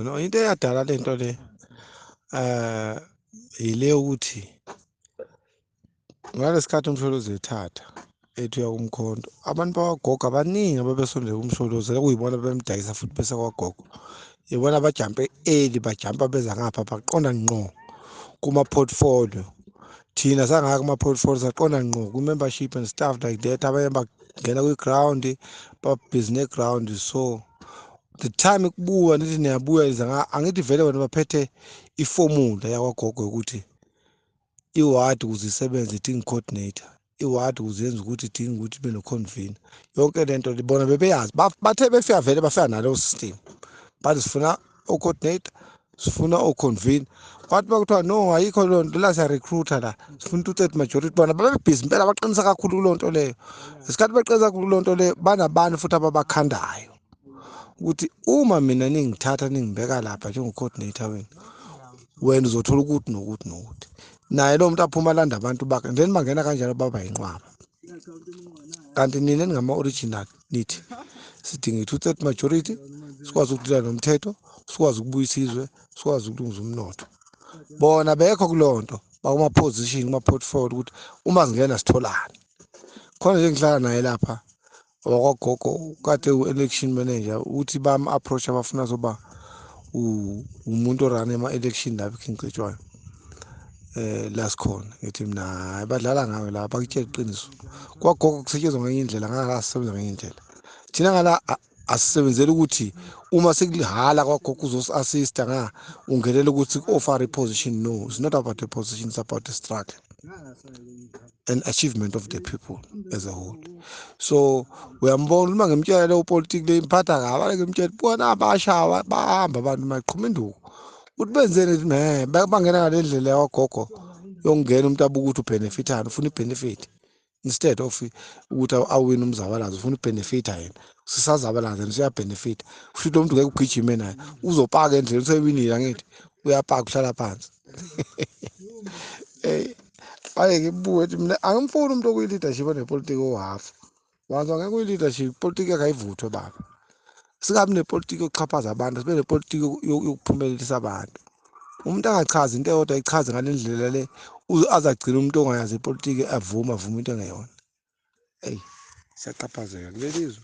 No, into eyadala lento le ile ukuthi ngalesikhathi uMsholozi ethatha ethi uya kuMkhonto, abantu bakwagogo abaningi ababesondele kuMsholozi okuyibona bemdayisa futhi bese kwagogo, ibona bajampe early, bajampa beza ngapha baqonda ngqo kuma-portfolio. Thina sangaya kuma-portfolio, saqonda ngqo kwi-membership and stuff like that. Abanye bangena kwi-ground, babhizi ne-ground. So the time kubuya nithi niyabuya iza, angithi vele wena baphethe iformula yakwagogo yokuthi iwadi ukuze isebenze idinga i-coordinator, iwadi ukuze yenze ukuthi idinga ukuthi ibe no-convener. Yonke lento bona bebeyazi, bathe befika vele bafika naleyo system, bathi sifuna o-coordinator, sifuna o-convener. Kwathi bakuthiwa no, ayikho leyo nto la, siya-recruiter la, sifuna 2/3 majority. Bona babebhizi impela, baqinisa kakhulu kuleyo nto leyo. Ngesikhathi beqinisa kakhulu kuleyo nto leyo, banabantu futhi ababakhandayo ukuthi uma mina ningithatha ningibeka lapha njengo-coordinator wenu, wena uzothola ukuthi nokuthi nokuthi. Naye lo muntu aphuma alanda abantu bakhe, then bangena kanjalo baba yinqwaba. Kanti nina ningama-original nithi sidinga i-2/3 majority, sikwazi ukudila nomthetho, sikwazi ukubuyisa izwe, sikwazi ukulungisa umnotho. Bona bekho kuleyo nto, bakuma-position, kuma-portfolio ukuthi uma singena sitholane. Khona nje ngihlala naye lapha wakwagogo kade u-election manager, ukuthi bam-approach abafuna zoba umuntu orun ema-election lapha eKing Cetshwayo la sikhona. Ngithi mina hayi, badlala ngawe la, bakutshela iqiniso. Kwagogo kusetshenzwa ngenye indlela, ngala sisebenza ngenye indlela. Thina ngala asisebenzeli ukuthi uma sekulihala kwagogo uzosi-assista nga ungenele ukuthi ku-offer i-position. No, it's not about the position, it's about the struggle and achievement of the people as a whole. So uyambona uma ngimtshela leyo politiki le imphatha kabi, ake ngimtshela bona abashawa bahamba abantu maqhuma induku ukuthi benzeni, ukuthi me bangena ngale ndlela yakwagogo yokungena, umuntu abuka ukuthi ubenefitani, ufuna ibenefit instead of ukuthi awine umzabalazo, ufuna ubenefita yena, sisazabalaza yena usuyabenefita. Futhi lo muntu ngeke ugijime naye, uzopaka endleleni, usewinile angithi uyapaka uhlala phansi. Baye ngibuke ukuthi mina angimfuni umuntu okuyi-leadership onepolitiki ohafu. Wazi angeke uyi-leadership, ipolitiki yakhe ayivuthwe baba. Singabi nepolitiki yokuxhaphaza abantu, sibe nepolitiki yokuphumelelisa abantu. Umuntu angachazi into eyodwa, ayichaze ngale ndlela le azagcina umuntu ongayazi ipolitiki avuma avume into engeyona. Eyi, siyaxhaphazeka kuleli zwe.